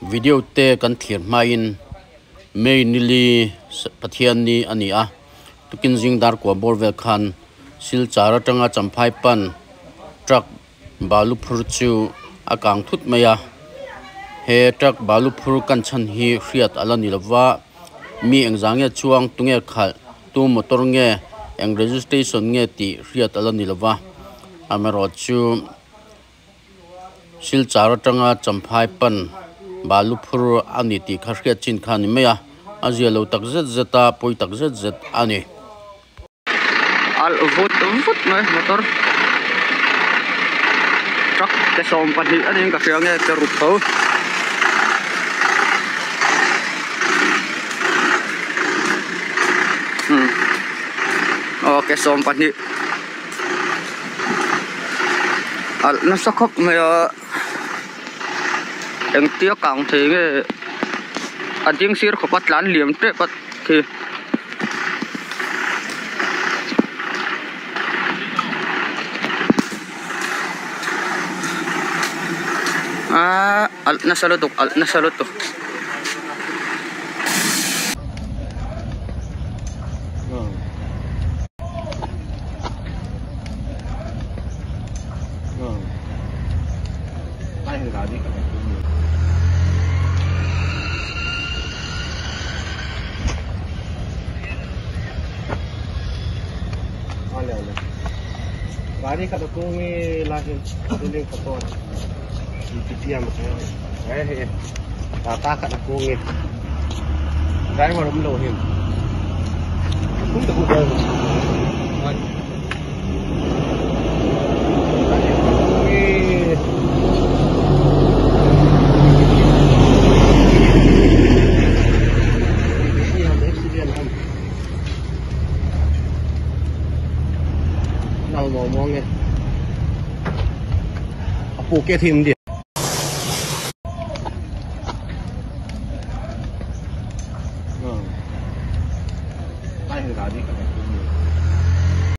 Video te kan thlir hmain May nili Pathian ni a ni a, tukin zing dar kua bawr vel khan Silchar atanga Champhai pan truck balu phur chu a kang thut mai a, he truck balu phur kan chhan hi hriat a la ni lova, mi engzah nge chuang tunge khalh tu motor nge eng registration nge tih hriat a la ni lova, amaherawhchu. Silchar atanga Champhai pan balu phur a ni tih kha hriat chin kha a ni mai a, a zia lo tak zet zet a, pawi tak zet zet a ni. Alh vut vut mai motor truck ke 12 a niin ka hria nge ke ruk tho. Umm aw ke 12. Alh nasa khawp mai a engtia kang thei nge a ding sir khawp a tlan liam tep a khi. Aaa alh nasa lutuk alh nasa lutuk. Driver awm lo him.